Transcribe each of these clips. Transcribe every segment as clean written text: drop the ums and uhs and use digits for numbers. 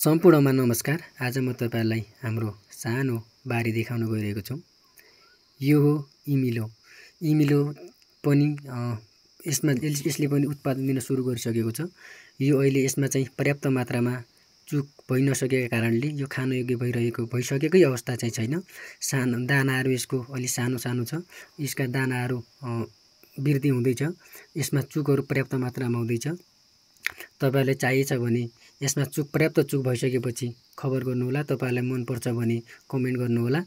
सम्पूर्णमा नमस्कार। आज म तपाईहरुलाई हाम्रो सानो बारी देखाउन गइरहेको छु। यो हो इमिलो। इमिलो पनि यसले पनि उत्पादन दिन सुरु गरिसकेको छ। यो अहिले यसमा चाहिँ पर्याप्त मात्रामा चुक भइ नसकेका कारणले यो खान योग्य भइसकेकै अवस्था चाहिँ छैन। सानो दानाहरू यसको अलि सानो सानो छ। यसका दानाहरू वृद्धि हुँदैछ। यसमा चुकहरू पर्याप्त मात्रामा आउँदैछ। तपाईहरुलाई चाहिएछ भने यसमा पर्याप्त चुक भइसकेपछि खबर गर्नुहोला। तपाईहरुलाई मन पर्छ भने कमेन्ट गर्नुहोला।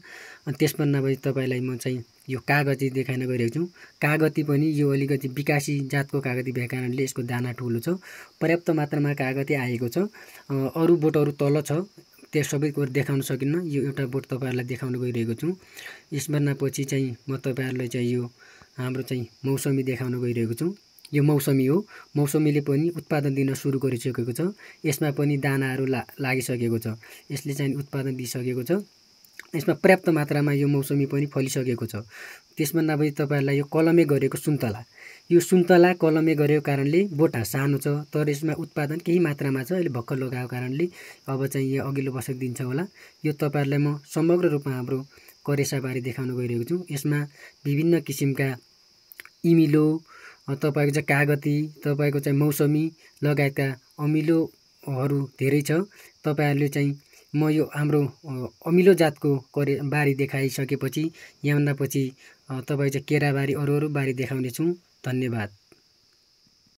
अनि त्यसमा नभए तपाईलाई म चाहिँ यो कागती देखाइन गइरहेको छु। कागती पनि यो अलिकति विकासी जातको कागती भएको कारणले यसको दाना ठुलो छ। पर्याप्त मात्रामा कागती आएको छ। अरु बोटहरु तल छ। त्यस सबै कुरा देखाउन सकिन्न। यो एउटा बोट तपाईहरुलाई देखाउन गइरहेको छु। यसभन्दा पछि चाहिँ म तपाईहरुलाई चाहिँ यो हाम्रो चाहिँ मौसमी देखाउन गइरहेको छु। यो मौसमी हो। मौसमीले पनि उत्पादन दिन सुरु गरिसकेको छ। यसमा पनि दानाहरू लागिसकेको छ। यसले चाहिँ उत्पादन दिइसकेको छ। यसमा पर्याप्त मात्रामा यो मौसमी पनि फलिसकेको छ। त्यसमा नभई तपाईहरुलाई यो कलमे गरेको सुन्तला। यो सुन्तला कलमे गरेको कारणले बोटा सानो छ, तर यसमा उत्पादन केही मात्रामा छ। अहिले भक्कर लगाएको कारणले अब चाहिँ यो अघिल्लो वर्ष दिन्छ होला। यो तपाईहरुलाई म समग्र रूपमा हाम्रो करेसाबारी देखाउन गइरहेको छु। यसमा विभिन्न किसिमका इमिलो, तपाईको चाहिँ कागती, तपाईको चाहिँ मौसमी लगायतका अमिलोहरू धेरै छ। तपाईहरुले चाहिँ म यो हाम्रो अमिलो जातको बारी देखाइसकेपछि यहाँभन्दा पछि तपाईको चाहिँ केराबारी अरु बारी देखाउने छु। धन्यवाद।